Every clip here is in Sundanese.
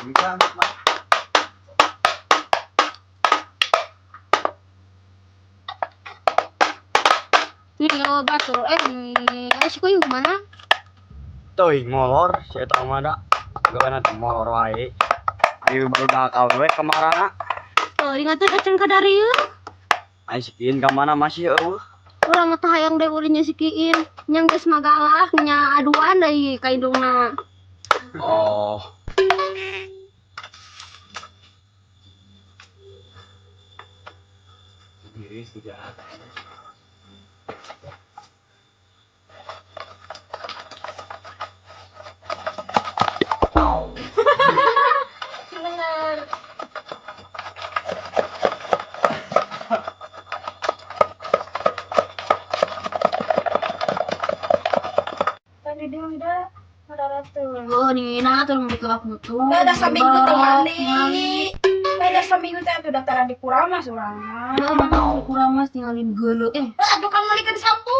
Bintang. Ini lo batur si kuy mana? Teuing molor si eta mah da. Gaweana teh molor wae. Ieu barudak awewe kamarana. Teuing atuh acan ka darieu. Ai si Kiin ka mana masih eueuh. Urang mah teh hayang deui ulin si Kiin. Nya geus magalah nya aduan deui ka indungna. Oh. Diri sudah. Bener. Tadi dia udah 200. Oh, nih nah tuh mau ke mutu. Udah ada seminggu teu mandi. Udah ada seminggu teh atuh daftaran di Kuramas urang mah. Udah mah kurang mas tinggalin geuleuh. Aduh kan meulikeun sampo.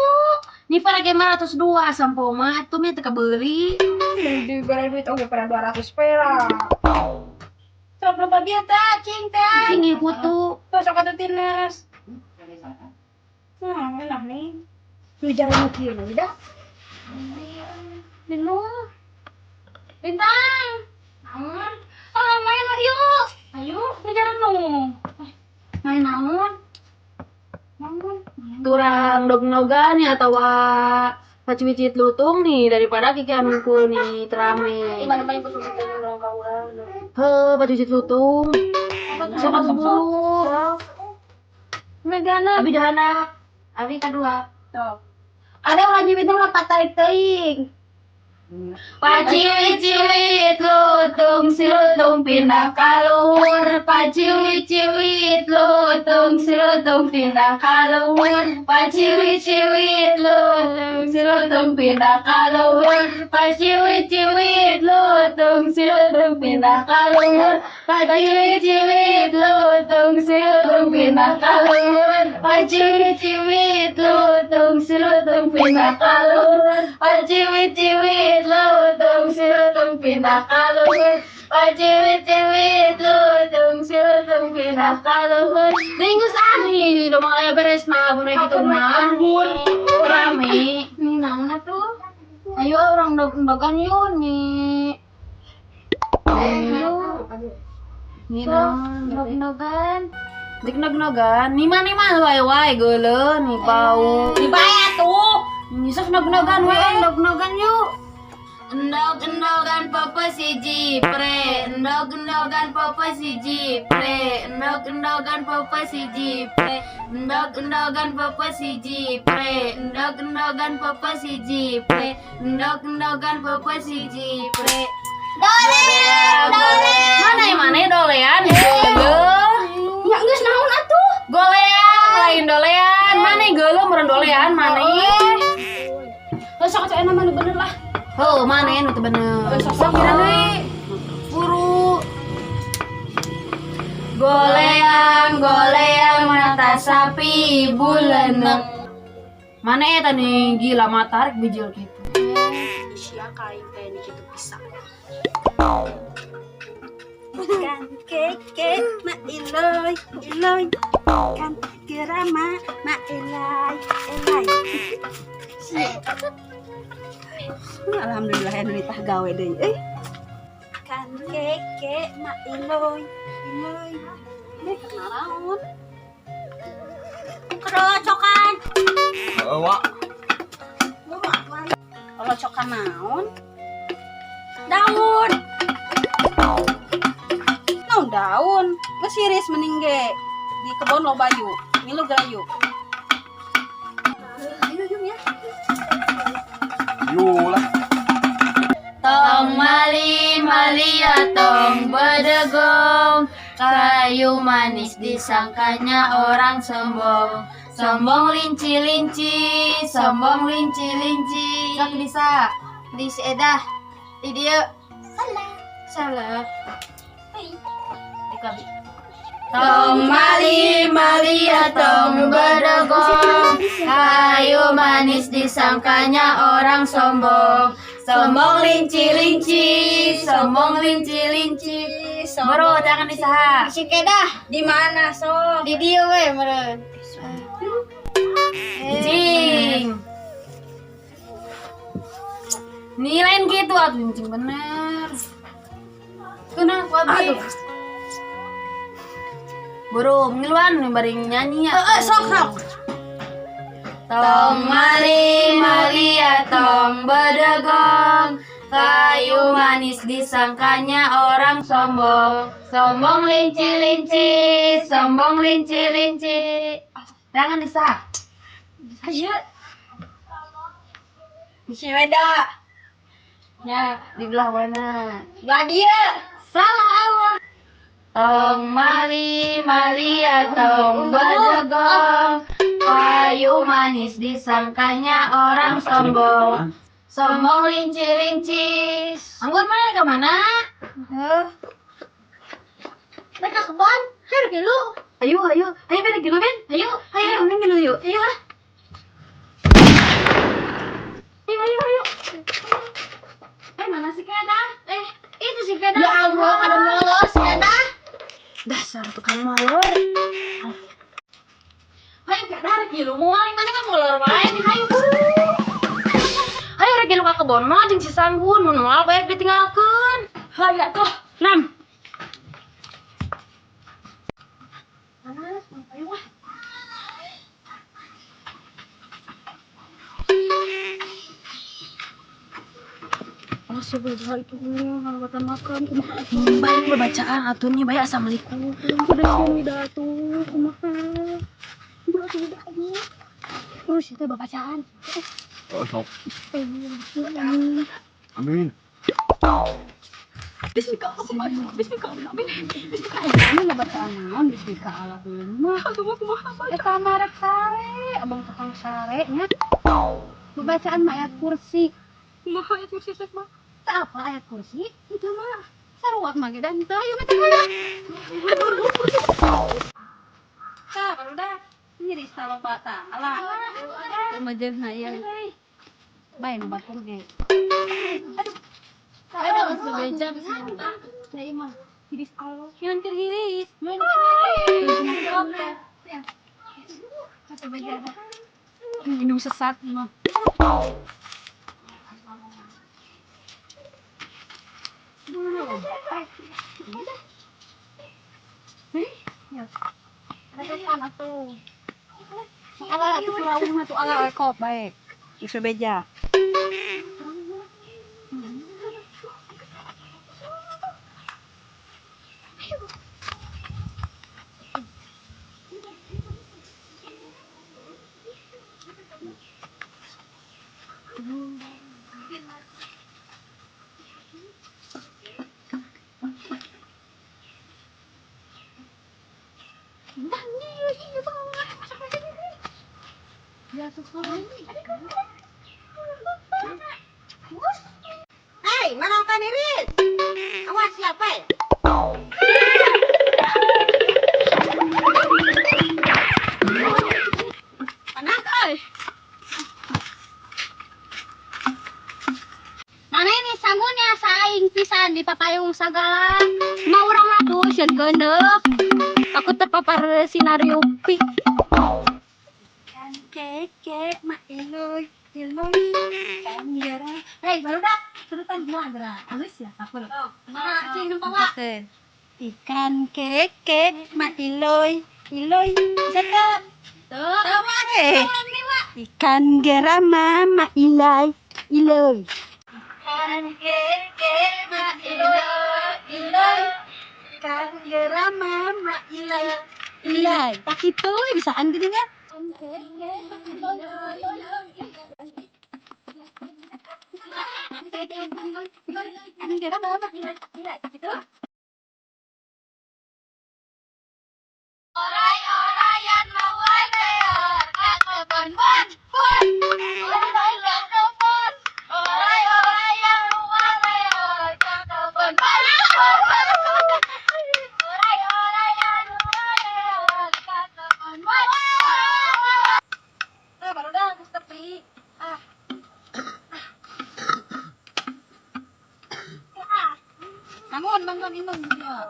Nih pada 502 sampo mah atuh mah teu kabeuli. Di bare duit oge pada 200 perak. Sok loba bieu teh cing teh. Cing ieu kutu. Tuh sok atuh tines. Nah, enak nih. Lu jalan kieu udah. Lino. Bintang. Naon? Ah, main lah yuk. Ayo, ngejaran nu. Main naon? Naon? Turang dog-dogan ya atau pacuicit lutung nih daripada kiki anu unggul nih terame. Gimana main putus urang ka urang. Heh, pacuicit lutung. Sok atuh buru. Megana. Abi dahana. Abi kadua. Tuh. Ada orang nyebutnya mah patarik teuing. Paciwit-ciwit lutung si lutung pindah kaluhur. Paciwit-ciwit lutung si lutung pindah kaluhur. Paciwit-ciwit lutung si lutung pindah kaluhur. Paciwit-ciwit lutung si lutung pindah kaluhur. Paciwit-ciwit lutung si lutung pindah kaluhur. Paciwit-ciwit lutung si lutung pindah kaluhur. Paciwit-ciwit lutung si lutung pindah kaluhur. Paciwit-ciwit lutung si lutung pindah kaluhur. Ringgus ani do mah aya beres mah mun kitu mah. Rame. Nih naon atuh? Ayo orang dog-dogan yuk nih. Ayo. Nih naon? Dog-dogan. Dik nog-nogan, nih mah wae wae geuleuh nih bau. Nih bae atuh. Nih sok nog-nogan wae. Dog-dogan yuk. Endog-endogan popo siji pre, endog-endogan popo siji pre, endog-endogan popo siji pre, endog-endogan popo siji pre, endog-endogan popo siji pre, endog-endogan popo siji pre. Dolean, dolean. Mana yang mana dolean? Geuleuh. Ya geus naon atuh? Golean, lain dolean. Mana geuleuh meureun dolean mana? Tuh sok atuh enak mah nu bener lah. Heuh, mana nu teu bener. Sok Kira deui. Buru. Goleang, goleang mata sapi bulenek. Mana eta nih gila mata tarik bijil gitu. Sia kain teh ni kitu bisa. Kan keke ma iloy iloy kan kerama ma elai elai. Alhamdulillah anu nitah gawe deui euy. Kan keke ma iloy iloy. Deh kenalaon. Kerocokan. Heeh, Wak. Kerocokan naon? Daun. Naon daun? Geus siris mending ge di kebon loba yu. Ngilu gerayu. Ayo yuk ya. Yu lah. Tong mali mali tong bedegong, kayu manis disangkanya orang sombong. Sombong linci-linci, sombong linci-linci. Sok bisa. Di si Edah. Di dieu. Salah. Salah. Tong mali mali tong bedegong, kayu manis disangkanya orang sombong. Sombong linci-linci, sombong linci-linci. Boro, jangan disaha. Si Kedah. Di mana so? Di dieu we meureun. Cing. Nih lain gitu atuh cing bener. Kenapa ku abdi? Boro, ngiluan nih bari nyanyi ya. Heeh, sok sok. Tong mali malia tong bedegong, kayu manis disangkanya orang sombong. Sombong linci-linci, sombong linci-linci. Jangan disah. Ayo. Si Weda. Ya, di belah mana? Belah dia. Salah awak. Tong mali malia tong bedegong, kayu manis disangkanya orang sombong. Sombong linci-linci. Anggun mana ke mana? Heuh. Mereka kebon. Ayo gilu. Ayo, ayo, ayo Ben, gilu Ben. Ayo, Ayo, ayo. gilu yuk. Ayo lah. Ayo, ayo, ayo. Eh, mana sih Kedah? Eh, itu si Kedah. Ya Allah, ada molor si Kedah. Dasar tukang molor. Ayo Kedah rek gilu moal mana kan molor wae nih hayu buru. Hayu rek gilu ka kebon mah jeung si Sanggun mun moal bae ditinggalkeun. Hayu atuh. Nam. Mana? Ayo wah. Astagfirullah itu ngalawatan makan kumaha. Baik bacaan atuh nih bae assalamualaikum. Udah sini dah tuh kumaha. Udah tuh udah aduh. Terus itu bacaan. Oh, sok. Amin. Bismillah. Ini bacaan naon bismillah Allahumma. Eta mah rek sare, abang tukang sare nya. Bacaan mah ayat kursi. Kumaha ayat kursi teh mah? Tak apa ayat kursi? Itu mah saruak mah ge dan teu ayo mah teh heula. Tah, barudak. Nyiris taloba tah. Alah. Teu mah ieu. Bae nu batur ge. Ayo sebeja Da ieu mah hiris Allah. Nyun keur hiris. Nyun. Minum sesat mah. Atuh. Alah atuh rawuh mah tuh alah kop bae. Ieu beja. Hei, mana kan iris? Awas siapa ya? Panas euy. Mana ini sangunnya saing pisan di papayung sagala. Mau urang atuh sieun geuneup. Takut terpapar sinar UV. Kan keke mak iloy iloy kan gara. Hei, barudak, turutan gua geura. Halus ya, aku. Nah, cing numpang wa. Ikan keke mak iloy iloy. Bisa teu? Tuh. Eh. Ikan gerama mak ilai iloy. Ikan keke mak iloy iloy. Ikan gerama mak ilai ilai. Tak itu bisaan gini kan? Ikan gerama mak ilai ilai. Tak itu. Oray-orayan mawar leor ka kebon bon bon. Oray ka kebon. Oray-orayan mawar leor ka kebon bon bon. Oray-orayan mawar leor ka kebon bon. Eh, barudak geus tepi. Ah. Nangon bantuan indung dia.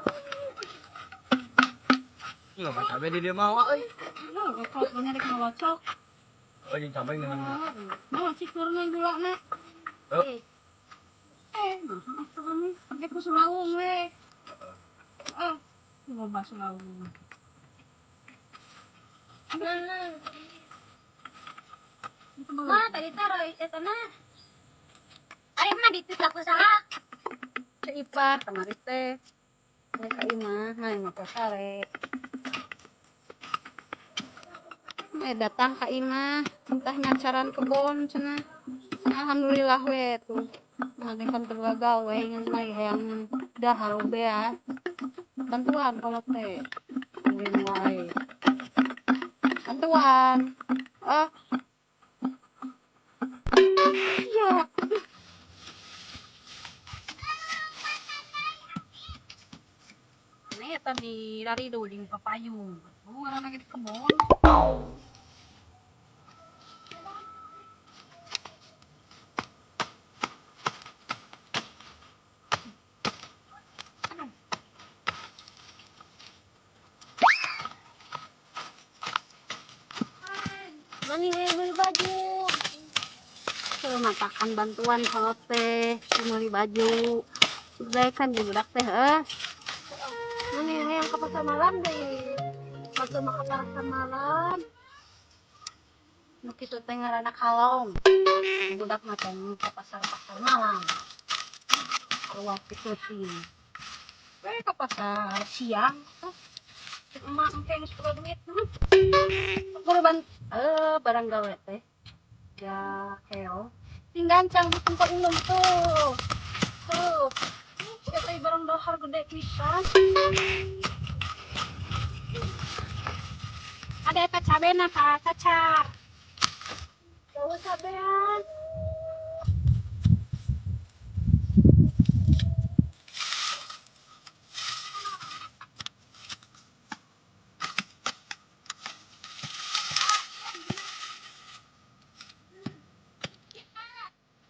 Enggak cabe di dia mah euy. Nah, kalau punya rek ngawacok. Oh, jeung cabe ngeunang. Nah, cik turun gulana. Oh. Pakai ku sulawung we. Ah, loba sulawung. Ma, tadi teh roy eta na. Ari mah dititah ku saha? Ceu Ipah kamari teh. Rek ka imah, hayang motor sare. Datang ka imah, entah nyacaran kebon cenah. Alhamdulillah we tuh. Nanti kan kedua gawe ngan mah hayang dahar beas. Bantuan kalau teh. Tungguin wae. Bantuan. Ah. Ya. Ini tadi dari dulu papayung. Oh, orang lagi di kebun. Mani beli baju. Matakan bantuan kalau teh beli baju. Udah kan budak teh heuh. Mani hayang ke pasar malam deui. Waktu mah ke pasar malam. Nu kitu teh ngaranna kalong. Budak mah teh ke pasar-pasar malam. Keluar kitu sih. We ke pasar siang. Cek emak engke geus boga duit naon. Kurban barang gawe teh. Ya keo. Sing gancang di tempat indung tuh. Tuh. Kita barang dahar gede pisan. Ada eta cabena ka cacar. Jauh cabean.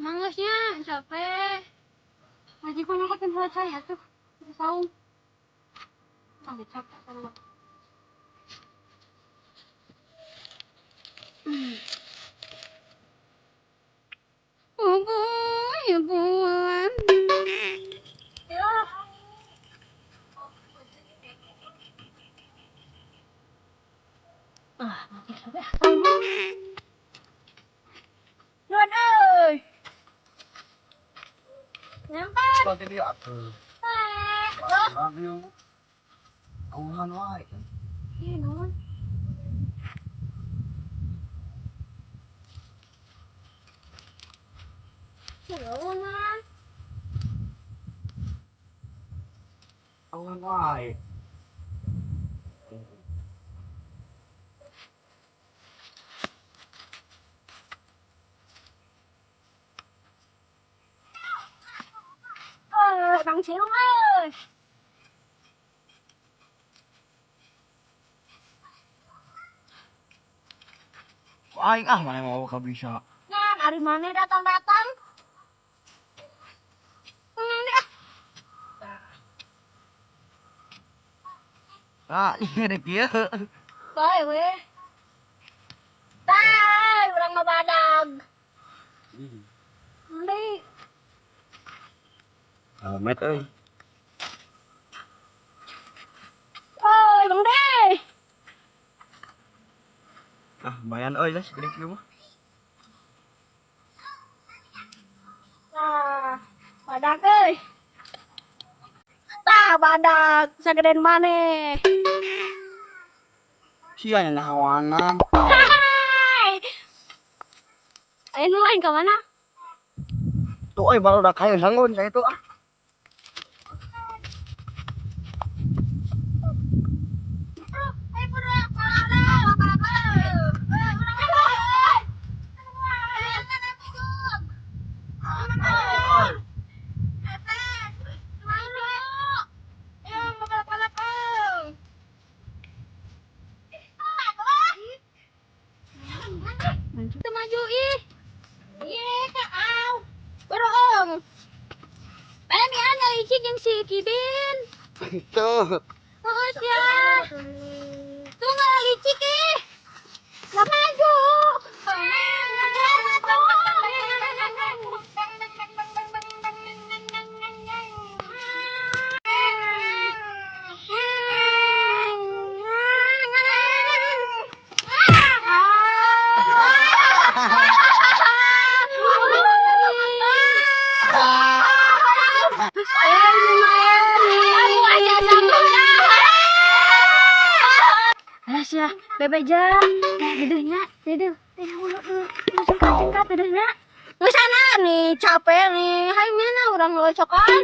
Mangusnya capek. Majikan aku tinggal saya tuh. Saung. Sampai capek sama. Oh, ya bulan. Ya. Ah, mati sampai sama. Nuan euy. Nyamper. Kalau tadi atuh. Auhan wae. Iya, naon? Naon? Auhan wae. Bang Ciung euy. Aing ah mana mau ka bisa. Ngan ari maneh datang-datang. Ah, ini ada kieu. Bae we. Tah, urang mah badag. Mending Met euy. Oi, Bang De. Ah, lumayan euy lah segede kieu mah. Tah, badag euy. Tah, badag sagedean maneh. Sia nyahawanan. Hai. Ayo nu lain ka mana? Tuh euy baru udah kayu sanggun saya tuh ah. Maju ih. Ye, au. Bohong. Ieu Kidin. Tuh. Heeh sia. Tuh nggak licik eh. Nggak maju. Alas ya, bebeja. Dedehnya, dedeh. Cengkat, dedehnya. Nggak sana nih, capek nih. Hayu mana orang locokan.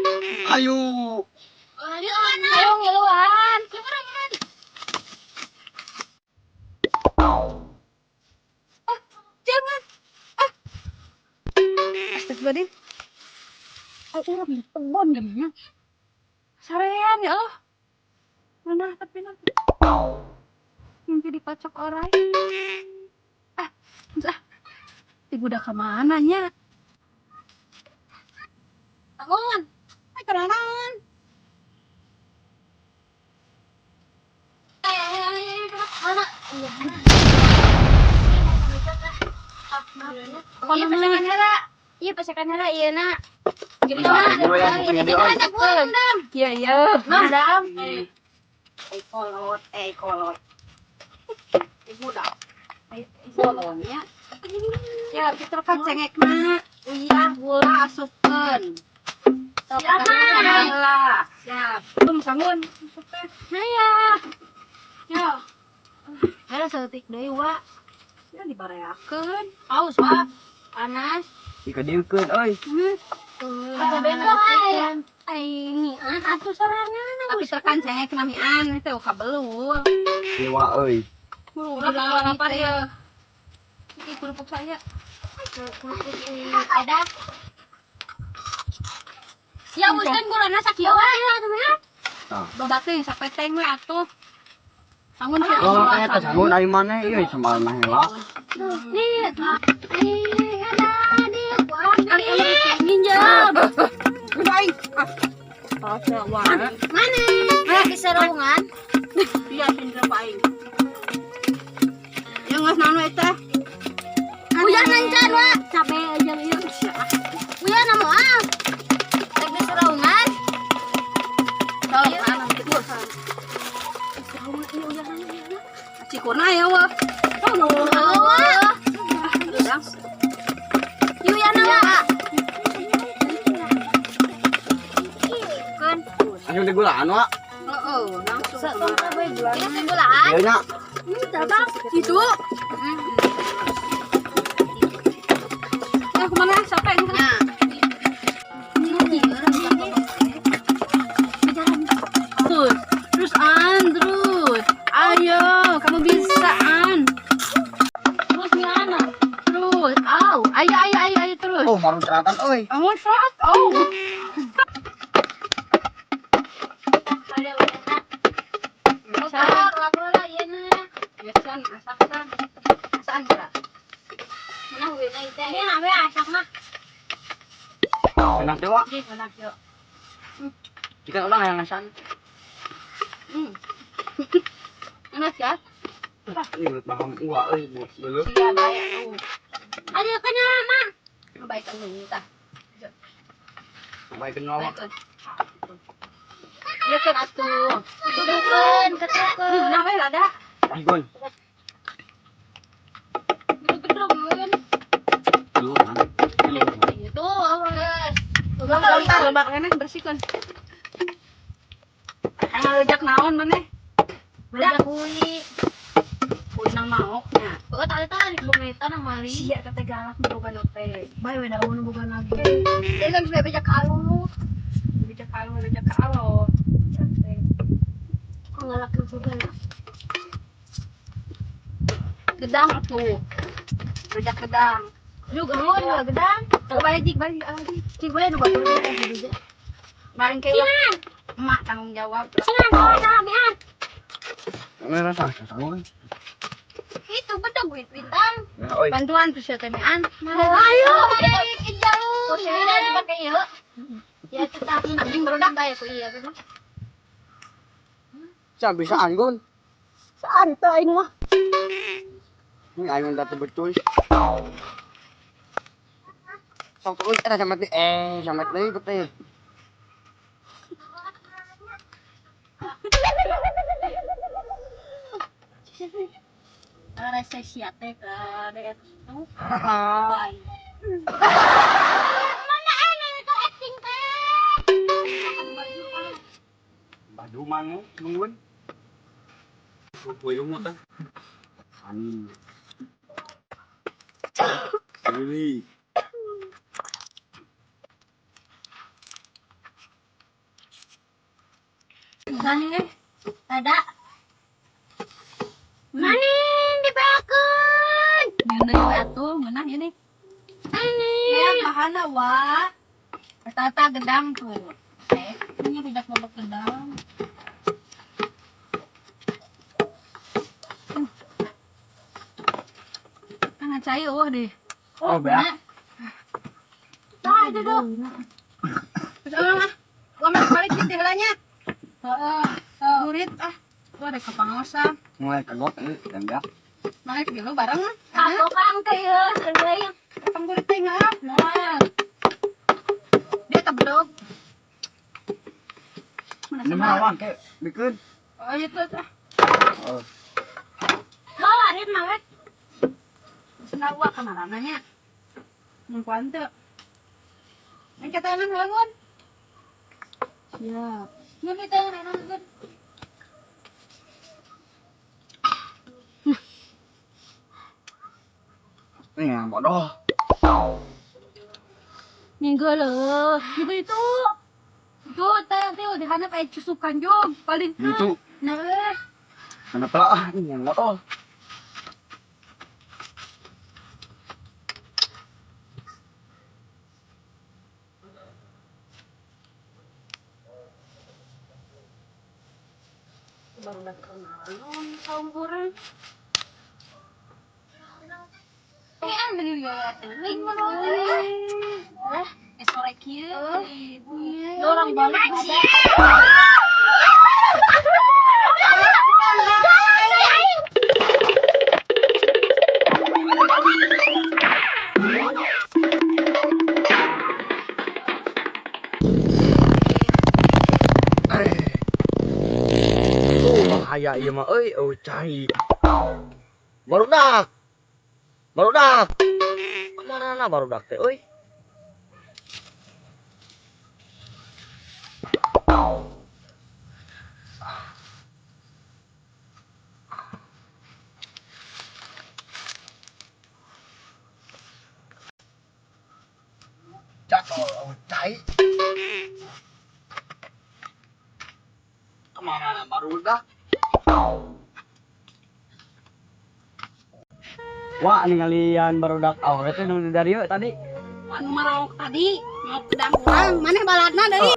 Ayo. Ayo ngiluan. Jangan. Astagfirullahaladzim. Aku orang di kebon jamnya. Sarean ya Allah. Mana tapi nanti. Mimpi dipacok orang. Ah, ah. Ibu udah kemana nya? Bangun. Ay, kenalan. Mana? Iya, pasakan heula. Iya, pasakan heula ieu na. Iya, Iya, iya. Dam. Eh kolot, eh kolot. Ibu dah. Bolonnya. Ya, kita kan cengek mah. Uyah gula asupkeun. Sok Siap. lah. Siap. Belum sanggun. Nah ya. Ya, Heula saeutik deui wa. ya dibareakeun. Aus wa. Panas. Ikadieukeun euy. Besok ay. Ay ngian atuh sorangan. Tapi kan cengek namian itu kabelul. Dewa euy. Udah lapar ya. Ini kerupuk saya. Kerupuk ini ada. Ya uskeun gulana sakieu wae atuh mah. Tah. Babatnya sapeteng we atuh. Sanggun sih. Oh, eta sangun ari maneh ieu sembal mah heula. Nih, nih ada di minjem. Baik. Ah. Mana? Keserungan. Iya, sindra paing. Yang ngas nanu eta. Uyah nancan wa. Cabe jeung ieu. Uyah na moal. Rek diserungan. Sok, anu kitu. Cikuna ya wah. Oh, Oh, wa. Uyah na wa. Kan. Langsung digulaan wa. Heeh, langsung. Ini teh gulaan. Ieu nya. Tabang. Itu. Ya, kemana? Siapa yang Nah. Terus, terus An, terus. Ayo, kamu bisa An. Terus nih Ana. Terus, au, ayo, ayo, ayo, ayo terus. Oh, baru ceratan euy. Kamu saat, au. Ada uyahna. Sok, laporan ieu na. Ya, San, asak San. San, San. Mana uyahna ieu teh? Ini ame asak mah. Enak dewa. Enak yuk. Jika orang yang ngasan. Enak ya? Ini menurut bang uwa euy, bos dulu. Iya, baik. Tuh. Ada kana mah. Baik, anu, tah. Baik kenal wa. Baik. Ya kan atuh. Ketukeun, ketukeun. Nah, we lada. Ayo, Gedrog-gedrogeun. Dulu kan. Itu awas. Lebak lebak keneh bersihkeun. Ngalejak naon maneh? Budak kui. Kuy nang maoknya. Oh, tadi tadi bunga eta nang mali. Sia teh galak boga nu teh. Bae we daun boga lagi. Dia kan bisa becak kalu. Becak kalu, becak kalu. Ngalak boga. Gedang atuh. Rujak gedang. Juga mau juga gedang. Bae jik bae jik. Cik bae nu batur teh. Bareng ke Cinan, emak tanggung jawab. cinan, oh, mian. Ini rasa sangun. Itu bedog wit-witan. Ya euy. Bantuan tuh sia teh mian. Ayo, jalur. Ini dipakai yuk. Ya tetap anjing barudak bae ku iya teh. Siapa bisa anggun? Santai aing mah. Ini aing udah betul. Sok tuh era sama teh sama teh betul. Rese sia teh ka dek tuh. Mana anu itu acting teh? Baju mangu nungguin. Puyung mah kan. Ani. Ini. Gani eh. Ada. Manin dibeakeun. Ngeunah we atuh, ngeunah ieu nih. Ani. Ya bahana wa. Tata gedang tuh. Eh, ini tidak bobok gedang. Tangan cai eueuh deh. Oh, beak. Tah itu tuh. Terus ah, gua mah balik di heulanya. Heeh. Murid ah. Gua rek ka pangaosan. Mulai kegot ini dan beak. Balik dulu bareng. Kakokang teh ya, euy. Panggurit teh ngap. Moal. Dia tebedog. Mana Ini sama? mah awang ke bikin. Oh itu ah. Oh. Bawa rit mah we. Sendal gua kemana nya? Nungguan teu. Yang kata enak bangun. Siap. Nggak kita yang enak bangun. Ini yang bodoh. Minggu loh. Minggu itu. Itu teh teh dihanap aya cusukan jog paling Itu. Nah, eh. Kenapa lah? Ini yang bodoh. Baru datang naon saumpuran. Eh, anu ya, teuing mah Eh, sore kieu. Orang balik ada. Tuh bahaya ieu mah euy, euy cai. Barudak. Barudak. Kemana na barudak teh euy? Jatuh, euy cai. Kemana na barudak? Wah, ninggalian barudak awewe teh nu dari tadi. Anu maraok tadi, mau pedang urang, maneh baladna deui.